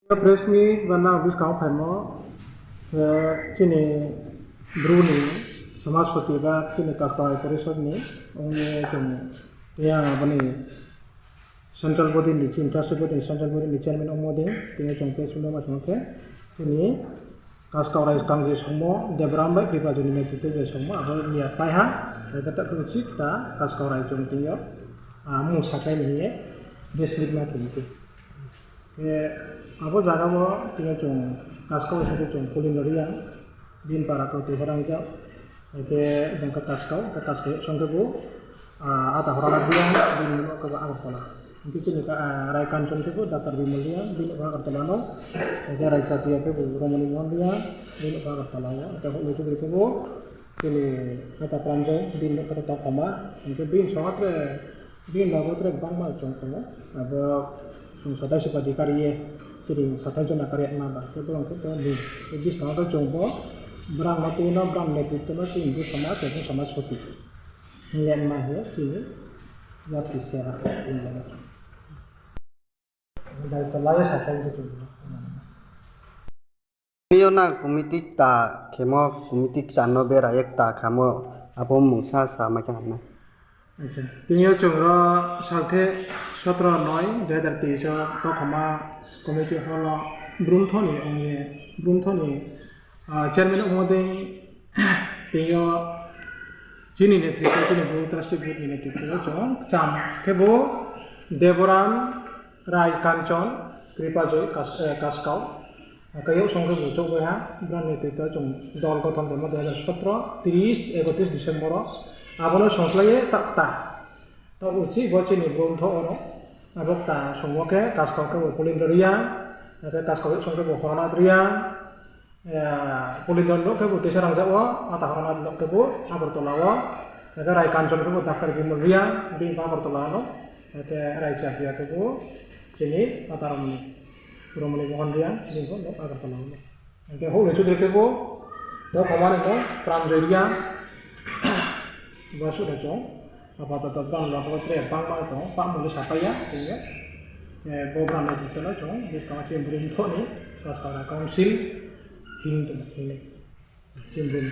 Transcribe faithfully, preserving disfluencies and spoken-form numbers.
Press meet ba nang bwskango phaimo, eh, chini Bru ni Samajpati ba chini Kaskau Rai Porishad ni wngwi chwng tei ang aboni central body ni, chini trustee body ni central body ni chairman wngmo de, tini chwng press meet ma chwng khe chini Kaskau Rai Kangjwi Songmo Debram bai Kripa Joni Metri tei Jai Songmo abo miya paiha, tei ta ta chik ta Kaskau Rai chwng tini o, ah, mung sakai ni hiye press meet ma chwng khe. Khe abo jaga o tini chwng Kaskau sadi chwng Kulindor Reang, bini para khe Tuiharang Reang, khe bangkha Kaskau, khe Kaskau song khe bo, ah, Ata Horana Reang, bini nok khe bo Agartala. Hingke chini ka, ah, Rai Kanchon khe bo Doctor Bimal Reang, bini nok Agartala no, khe Rai Chatiya khe bo Romoni Mohan Reang, bini nok Agartala o, khe bo Luchuk khe bo, chini Ata Pranjoy, bini nok khe Tokoma, hingke bini song khe Bini logo tere bangma chwng tongo. Abo chwng satai se padi kariye chini satai jona kariya ma ba. Tei borok khe to ni. Tei bwskango khe chwng bo brang no twi no brang netritwo no chini Hindu samaj tei Samajpati. Hinle ma hiyo chini jati se ha. Dai to lage satai jona. Tini o nang committee ta khemo committee chano bera ek ta khamo abo mungsa sa ma khe hamnai. Acha, tini o chwng ro salthe sotro noi dui hazar teis o Tokhoma committee hall o Brumthoni ongye, Brumthoni, ah, chairman ongmo de tini o chini netritwo, chini Bru Trustee Board ni netritwo o chwng cham khe bo Deboram Rai Kanchon, Kripajoy Kas-, eh, Kaskau. Kayok song khe buchuk bai ha, brang ni twi to chwng dol gothon khe mo dui hazar sotro, tris, ekotris December o. Abono songkhlaiye ta, ta. To uchi bo chini brum tho ono. Abo ta songmo khe Kaskau khe bo Pulindra Reang, khe Kaskau song khe bo Horanath Reang, eh, Pulindra nok khe bo Tisarang ja o, ata Horanath nok khe bo Agartala o, khe Rai Kanchon khe bo Doctor Bimal Reang, bini bo Agartala o. Hingke Rai Chatiya khe bo chini Ata Romoni, Romoni Mohan Reang, bini bo nok Agartala o. Hingke Holi Chudri khe bo nok Hamani no Pranjoy Reang. Bo suda chwng apatoto bang rok bo tere bangma tong, bangma ni sapaiya, tini, eh, bo bang ni twi no chwng, bwskango chini bwrwi thoni, Kaskau Rai Council, hing tong, hing. Chini bwrwi.